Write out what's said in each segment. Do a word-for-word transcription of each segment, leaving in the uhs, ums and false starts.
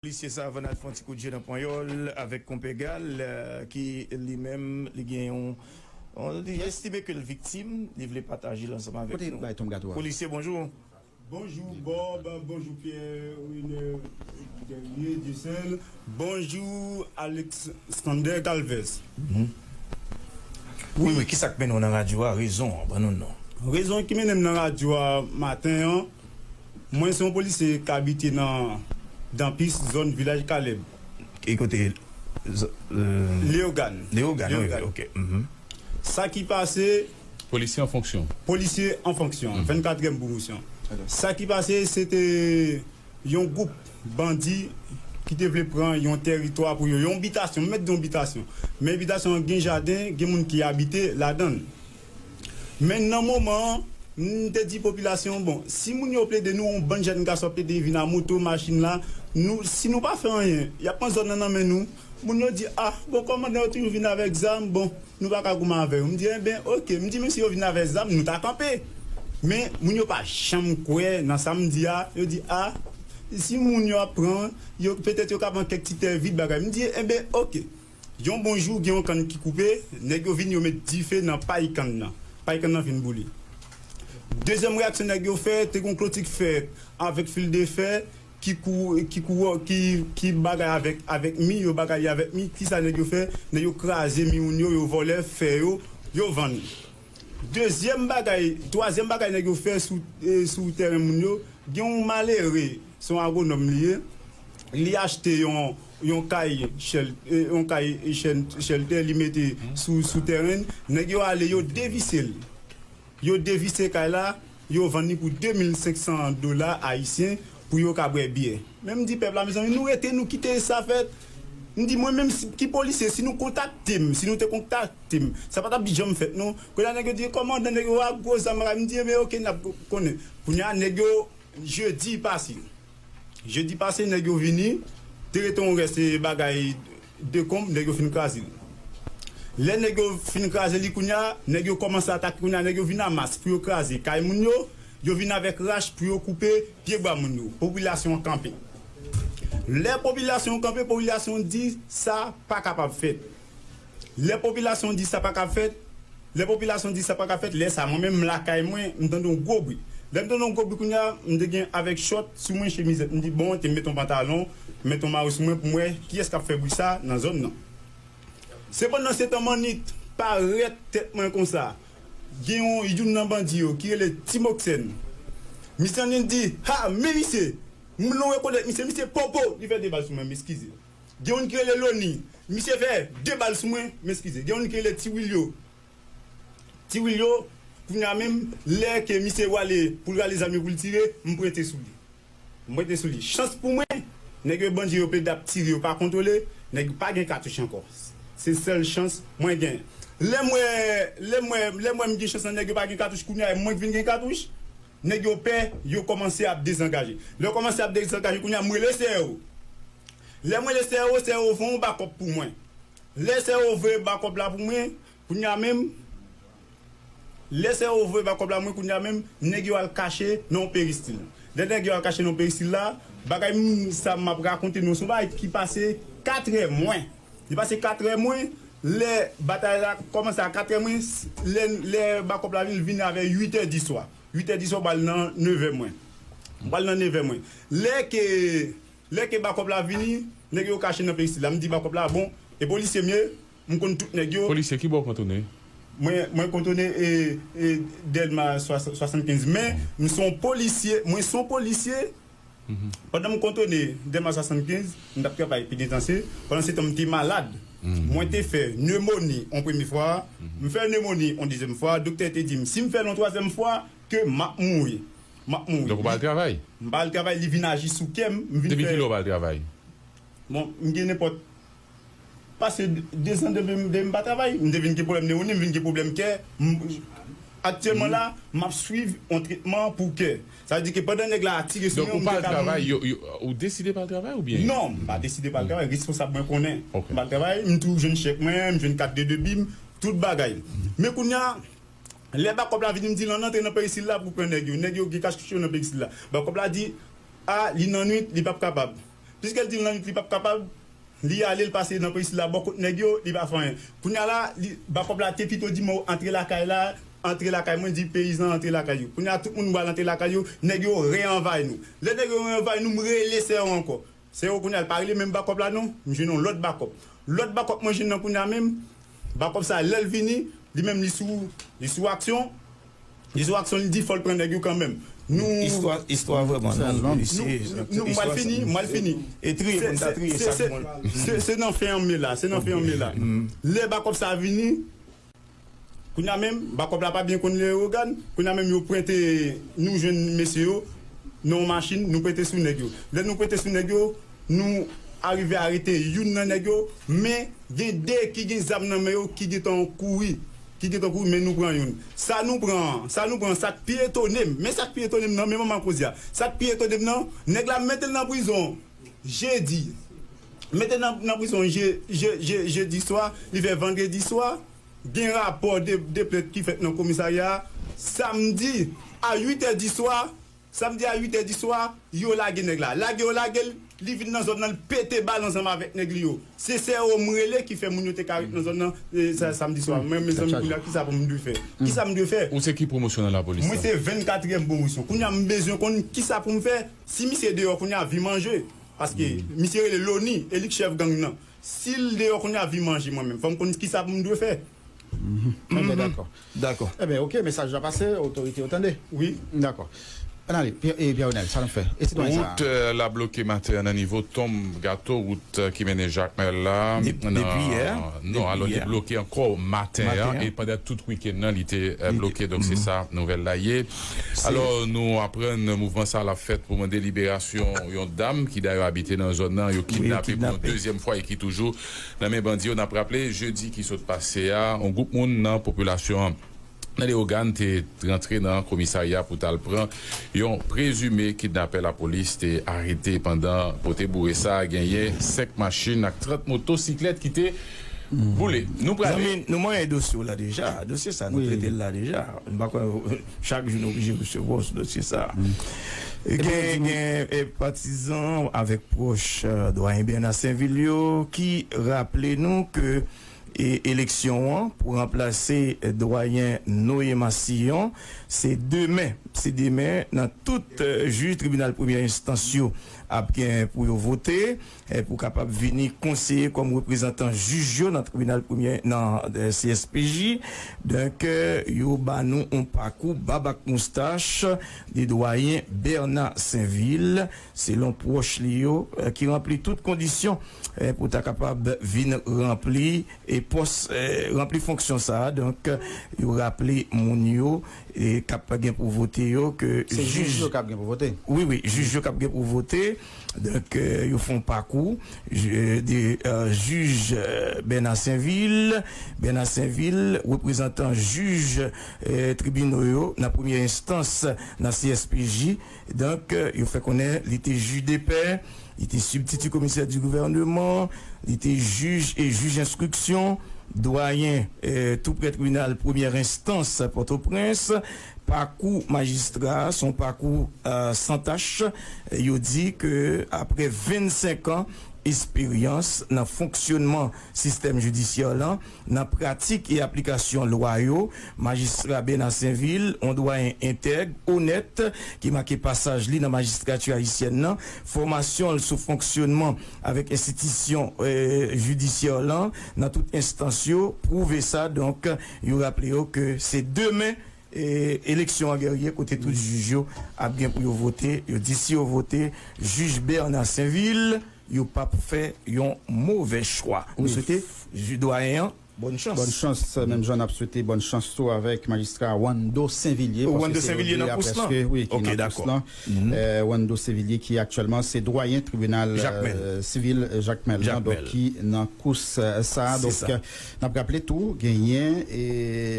Polisye sa, avan n al fè yon ti kout je nan Panyòl avèk konpè Gal, eh, ki li menm, li gen yon, yon, li estime ke l viktim, li vle pataje l ansanm avèk nou. Kote bay tonm gato a? Polisye, bonjou. Bonjou Bob, bonjou Pierre René Guerrier Dieuseul, bonjou Alexander Calvez. Wi, wi, kisa k mennen w nan radyo a? Rezon an, ban nou non. Rezon ki mennen m nan radyo a maten an, mwen se yon polisye k abite nan Danpis, zòn Vilaj Kalèb. Ki kote? Leogàn. Leogàn, wi, wi, ok. Sa ki pase? Polisye an fonksyon. Polisye an fonksyon, vennkatriyèm pwomosyon. Sa ki pase, se te yon gwoup bandi ki te vle pran yon tèritwa pou yo, yon bitasyon, m mèt di yon bitasyon. Men bitasyon an gen jaden, gen moun ki abite ladan l. Men nan moman an, m te di popilasyon, bon, si moun yo plede, nou yon bann jèn gason ap plede vin a moto, machin la, nou, si nou pa fè anyen, y ap pran zòn nan nan men nou. Moun yo di, ah, bon, kòmandan yo toujou vin avèk zam, bon, nou pa ka goumen avè yo. M di, enben, ok. M di, menm si yo vin avèk zam, nou ta kanpe. Men, moun yo pa janm kwè nan sa m di a. Yo di, ah, si moun yo ap pran, yo, petèt yo ka pran kèk ti tè vid bagay. M di, enben, ok. Yon bon jou, gen yon kann ki koupe, nèg yo vin, yo met dife nan pay kann nan. Pay kann nan fin boule. Dezyèm reyaksyon nèg yo fè, te gon kloti k fèt avèk fil de fè ki kou-, ki kou-, ki, ki bagay avèk, avèk mi, yo bagay avèk mi. Kisa nèg yo fè? Nèg yo kraze mi moun yo, yo vòlè fè yo, yo vann. Dezyèm bagay, twazyèm bagay nèg yo fè sou, eh, sou tèren moun yo, gen yon malere, se yon agwonòm li ye, li achte yon, yon kay chèl-, eh, yon kay chèn-, chèltè, li mete sou, sou tèren, nèg yo ale, yo devise l. Yo devise kay la, yo vann li pou de mil senk san dola ayisyen pou yo ka bwè byè. Men m di pèp la, mezanmi, nou rete, nou kite sa fèt. M di, mwen menm, si, ki polisye, si nou kontakte m, si nou te kontakte m, sa pa t ap janm fèt, non. Kounye a, nèg yo di, kòmandan, nèg yo ak gwo zam, m di, enben, ok, n ap konnen. Kounye a, nèg yo, jedi pase. Jedi pase, nèg yo vini, te rete yon rès bagay dekonb, nèg yo fin kraze l. Lè nèg yo fin kraze li kounye a, nèg yo kòmanse atake kounye a, nèg yo vin a mas pou yo kraze kay moun yo, yo vin avèk rach pou yo koupe pyebwa moun yo. Popilasyon an kanpe. Lè popilasyon an kanpe, popilasyon di sa pa kapab fèt. Lè popilasyon di sa pa ka fèt, lè popilasyon di sa pa ka fèt, lè sa mwen menm m lakay mwen, m tande yon gwo bri. Lè m tande yon gwo bri kounye a, m te gen avèk chòt sou mwen, chemizèt. M di, bon, te m met yon pantalon, m met yon mari sou mwen pou m wè kiyès k ap fè bri sa nan zòn nan. Sepandan, se tan mannit parèt tèt mwen konsa. Gen yon, youn nan bandi yo ki rele Ti Moksèn. Misye annik di, ha, men misye! M nou rekonèt misye, misye popo! Li fè de bal sou mwen, m eskize. Gen youn ki rele Loni. Misye fè de bal sou mwen, m eskize. Gen youn ki rele Ti Wilyo. Ti Wilyo, kounye a menm, lè ke misye wale pou l rale zam yo pou l tire, m prete sou li. M prete sou li. Chans pou mwen, nèg yo bandi yo plede ap tire, yo pa kontwole, nèg yo pa gen katouch ankò. Se sèl chans mwen gen. Lè m wè, lè m wè, lè m wè m gen chans nan nèg yo pa gen katouch kounye a, e mwen k vin gen katouch, nèg yo pè, yo kòmanse ap dezangaje. Lè yo kòmanse ap dezangaje, kounye a m rele sè yo. Lè m rele sè yo, sè yo voye yon bakòp pou mwen. Lè sè yo voye bakòp la pou mwen, kounye a menm, lè sè yo voye bakòp la mwen, kounye a menm, nèg yo al kache nan yon peristil. Lè nèg yo al kache nan yon peristil la, bagay m, sa m ap rakonte nou, se yon bagay ki pase katrè mwen. Li pase katrè mwen, lè batay la kòmanse a katrè mwen, lè, lè bakòp la vin, vin avè uitè di swa. Uitè di swa, m pral nan nevè mwen. M pral nan nevè mwen. Lè ke, lè ke bakòp la vini, nèg yo kache nan peristil la. M di bakòp la, bon, e polisye m ye, m konn tout nèg yo. Polisye, ki bò w kantonnen? Mwen, mwen kantonnen, e, e, Dèlma swasann kenz, men m se yon polisye, mwen se yon polisye. Pandan m kantonnen Dèlma swasann kenz, m t ap travay penitansye. Pandan se tan, m te malad. Mwen te fè nemoni yon premye fwa, m fè nemoni yon dezyèm fwa. Doktè te di m, si m fè l yon twazyèm fwa, ke m ap mouri. M ap mouri. Donk ou pa al travay? M pa al travay, li vin aji sou kè m, m vin fè. Depi kilè ou pa al travay? Bon, m gen nenpòt pase de, dezan depi m, depi m pa travay. M te vin gen pwoblèm newoni, m vin gen pwoblèm kè. M, aktyèlman la, m ap swiv yon tretman pou kè. Sa vle di ke pandan nèg la tire sou mwen, m te ka mouri. Donk ou pa al travay, yo, yo, ou deside pa al travay oubyen? Non, m pa deside pa al travay. Responsab mwen konnen. Ok. M pa al travay, m toujou jwenn chèk mwen, m jwenn kat de debi m, tout bagay. Men kounye a, lè bakòp la vini, m di l ann antre nan peristil la pou pran nèg yo. Nèg yo gen katouch yo nan peristil la. Bakòp la di, a, li nan nwit, li p ap kapab. Piske l di l nan lit li p ap kapab, li ale, l pase nan peyi sila bò kot nèg yo, li pa fè anyen. Kounye a la, li, bakòp la te pito di mwen antre lakay la, antre lakay mwen, di peyizan antre lakay yo. Kounye a tout moun pral antre lakay yo, nèg yo reanvayi nou. Lè nèg yo reanvayi nou, m rele sè yo ankò. Sè yo kounye a l pa rele menm bakòp la non, m jwenn yon lòt bakòp. Lòt bakòp mwen jwenn nan kounye a menm, bakòp sa lè l vini, li menm li sou, li sou aksyon, li sou aksyon, li di fò l pran nèg yo kanmenm. Nou Istwa, istwa vrèman Sa long. Long. nou, nou, nou, mwen fini, mwen fini. E triye pou n ta triye sa pou mwen. Se se nan fen an me la, se nan fen an me la. Lè bakòp sa vini, kounye a menm, bakòp la pa byen konn Leyogàn, kounye a menm yo pwente, nou jwenn mesye yo nan yon machin, nou pwente sou nèg yo. Lè nou pwente sou nèg yo, nou arive arete youn nan nèg yo, men gen de ki gen zam nan men yo ki gentan kouri, ki gentan kouri, men nou pran youn. Sa nou pran, sa nou pran, sa k pi etone m, men sa k pi etone m nan, men manman koze a. Sa k pi etone m nan, nèg la mete l nan prizon jedi. Mete nan, nan prizon je, je, je, jedi swa, li fè vandredi swa. Gen rapò de, de plent ki fèt nan komisarya a. Samdi a uit è di swa, samdi a uit è di swa, yo lage nèg la. Lage yo lage l, li vin nan zòn nan, li pete bal ansanm avèk nèg li yo. Se sè yo m rele ki fè moun yo te ka ret nan zòn nan, e, sa, samdi swa. Mwen, mezanmi, kounye a, kisa pou m dwe fè? Kisa m dwe fè? Ou se ki pwomosyon nan lapolis Mwen la? se vennkatriyèm pwomosyon. Kounye a, m bezwen konn kisa pou m fè. Si misye deyò kounye a, vi manje. Paske misye rele Loni, e li k chèf gang nan. Si l deyò kounye a, vi manje mwen menm. Fò m konn kisa pou m dwe fè. Ebyen, dakò. Dakò. Ebyen, oke, mesaj la pase, otorite yo tande. Wi. Dakò. Ann ale, Pierre Onel, sa n ap fè? E sitwayen sa a? Wout la bloke maten an nan nivo Tonm Gato, wout ki mennen Jakmèl la. Depi yè? Non, alò, li bloke ankò maten an e pandan tout wikenn nan li te bloke. Donk, se sa nouvèl la ye. Alò, nou aprann mouvman sa a l ap fèt pou mande liberasyon yon dam ki dayè abite nan zòn nan, yo kidnape pou yon dezyèm fwa e ki toujou nan men bandi yo. N ap raple, jedi ki sot pase a, yon gwoup moun nan popilasyon an nan Leyogàn te rantre nan komisarya pou t al pran yon prezime kidnapè lapolis te arete. Pandan pote boure sa a, genyen senk machin ak trant motosiklèt ki te boule. Nou prale. Zanmi, nou manyen dosye w la deja. Dosye sa, nou trete l la deja. M pa kwè chak jou nou oblije resevwa w sou dosye sa. Gen, gen patizan avèk pwòch Dwayen Bernard Sainvil yo ki raple nou ke e eleksyon an pou ranplase Dwayen Noé Massillon se demen. Se demen nan tout jij tribinal premyè enstans yo ap gen pou yo vote pou kapab vini konseye kòm reprezantan jij yo nan tribinal premyè nan C S P J. Donk, yo ba nou yon pakou bab ak moustach de Dwayen Bernard Sainvil, selon pwòch li yo ki ranpli tout kondisyon pou ta kapab vin ranpli e pòs, ranpli fonksyon sa a. Donk, yo raple moun yo k ap gen pou vote yo ke Se jij jij yo k ap gen pou vote? Wi, wi, jij yo k ap gen pou vote. Donk, yo fè yon pakou de jij Bernard Sainvil, Bernard Sainvil, reprezantan jij tribino yo nan premyè enstans nan C S P J. Donk, yo fè konnen li te jij de pè, li te sibtiti komisè di gouvèneman, li te jij e jij enstriksyon, dwayen tou prè tribinal premyè enstans Pòtoprens. Pakou majistra a se yon pakou san tach. Yo di ke apre vennsenk an esperyans nan fonksyonman sistèm jidisyè lan, nan pratik e aplikasyon lwa yo, majistra Bernard Sainvil, yon dwayen entèg, onèt, ki make pasaj li nan majistrati ayisyèn nan, fòmasyon l sou fonksyonman avèk enstitisyon jidisyè lan nan tout enstans yo pwouve sa. Donk, yo raple yo ke se demen eleksyon an, Guerrier, kote tout jij yo ap gen pou yo vote. Yo di si yo vote jij Bernard Sainvil, yo p ap fè yon movè chwa. Nou swete jij dwayen an bòn chans. Bòn chans, menm jan n ap swete bòn chans tou avèk majistra Wando Sainvillier. Wando Sainvillier nan kous lan? Wi, ki nan kous lan. Wando Sainvillier ki aktyèlman se dwayen tribinal sivil Jakmèl lan, donk ki nan kous sa a. Donk, n ap raple tou, genyen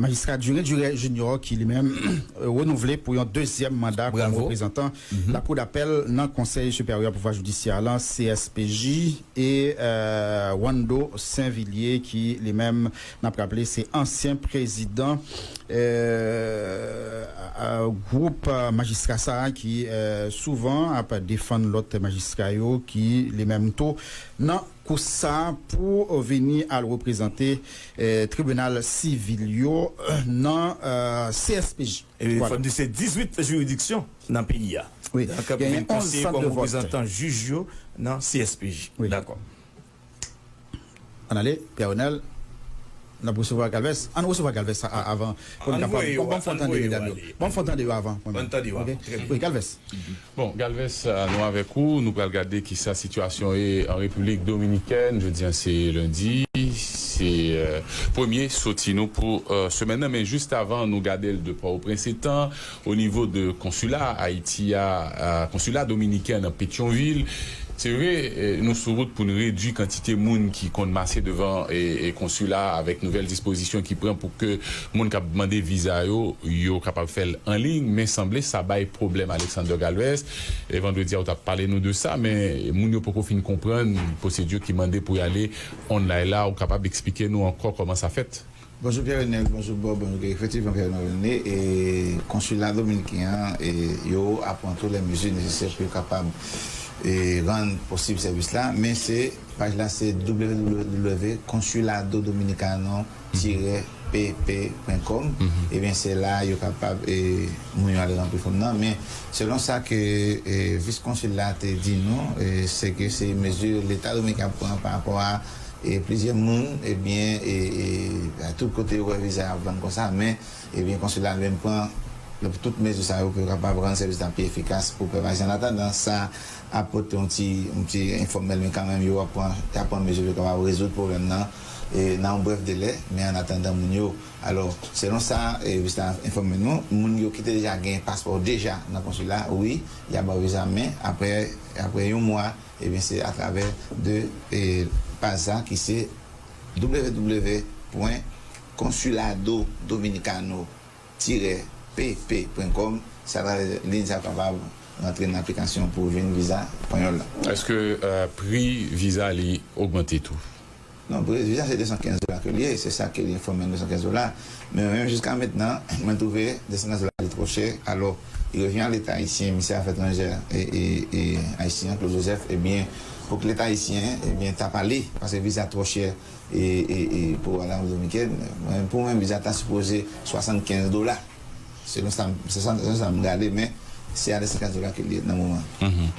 majistra Durin Duret Junior ki li menm renouvle pou yon dezyèm manda kòm reprezantan Lakou dapèl nan Konsèy Siperyè Pouvwa Jidisyè lan, C S P J, e Wando Sainvillier ki li menm n ap raple, se ansyen prezidan, euh, euh, gwoup, euh, majistra sa a ki, euh, souvan ap defann lòt majistra yo ki li menm tou nan kous sa a pou vini al reprezante, euh, tribinal sivil yo, euh, nan, euh, C S P J. E Vwala. Fò n di se dizuit jiridiksyon nan peyi a. Wi. Donk, pou vin konseye kòm reprezantan jij yo nan C S P J. Wi. Dakò. Ann ale, Pierre Renel, n ap resevwa Galvez. Ann resevwa Galvez a- a- avan. Pou n kapab. Bon, bon, fò n tande medam yo. Bon, fò n tande yo avan. Ann tande yo avan. Trè byen. Wi, Galvez. Bon, Galvez, euh, nou avèk ou, nou pral gade kisa sitiyasyon ye an Repiblik Dominikèn. Jodi a se lendi, se, euh, premye soti nou pou, euh, semèn nan, men jis avan nou gade l de Pòtoprens etan, o nivo de konsila Ayiti a, euh, konsila dominiken an nan Petyonvil, se vre, euh, nou sou wout pou n redui kantite moun ki konn mase devan e, e konsila a avèk nouvèl dispozisyon ki pran pou ke moun k ap mande viza yo, yo kapab fè l an liy, men sanble sa bay pwoblèm. Alexander Galvez, e vandredi a, ou t ap pale nou de sa, men moun yo poko fin konprann pwosedi ki mande pou y ale online la. Ou kapab eksplike nou ankò kòman sa fèt? Bonjou Pierre Renel, bonjou Bob, bonjou Guy. Efektivman, Pierre Renel, e konsila dominiken an, e yo ap pran tout lè mezi nesesè pou yo kapab, e rann posib sèvis la, men se paj la se w w w konsuladodominicano tiret p p pwen kòm. Ebyen, se la yo kapab, e, moun yo ale ranpli fòm nan. Men, selon sa ke, e, vis konsil la te di nou, e, se ke se mezi Leta dominiken ap pran pa rapò a, e, plizyè moun, ebyen, e, e, a tout kote yo wè viza ap vann konsa, men, ebyen, konsil la li menm pran tout mezi sa yo pou yo kapab rann sèvis la pi efikas pou pèp ayisyen. An atandan, sa ap pote yon ti, yon ti enfòmèl, men kanmenm, yo ap pran, y ap pran mezi pou yo kapab rezoud pwoblèm nan, e, nan yon brèf delè, men an atandan, moun yo. Alò, selon sa, e, vis la enfòme nou, moun yo ki te deja gen paspò deja nan konsila, wi, y ap ba yo viza, men apre, apre yon mwa, ebyen, se atravè de, e, paj sa ki se w w w pwen konsilado dominikano tiret p p pwen kòm, se atravè liy sa w kapab rantre nan aplikasyon pou jwenn viza panyòl la. Èske, euh, pri viza li ogmante tou? Non, pri viza se de san kenz dola ke li ye, se sa ke li enfòme n, de san kenz dola. Men mwen menm, jiska mentnan, mwen twouve de san kenz dola li twò chè. Alò, li revyen a Leta ayisyen, ministè afè etranjè e, e, e ayisyen an, Claude Joseph, ebyen, pou ke Leta ayisyen, ebyen, ta pale, paske viza twò chè e, e, e pou al an Repiblik Dominikèn, mwen, pou mwen, viza ta sipoze swasannkenz dola. Selon sa, se sa, se sa m gade, men se a de san kenz dola ke li ye nan moman. Mhm.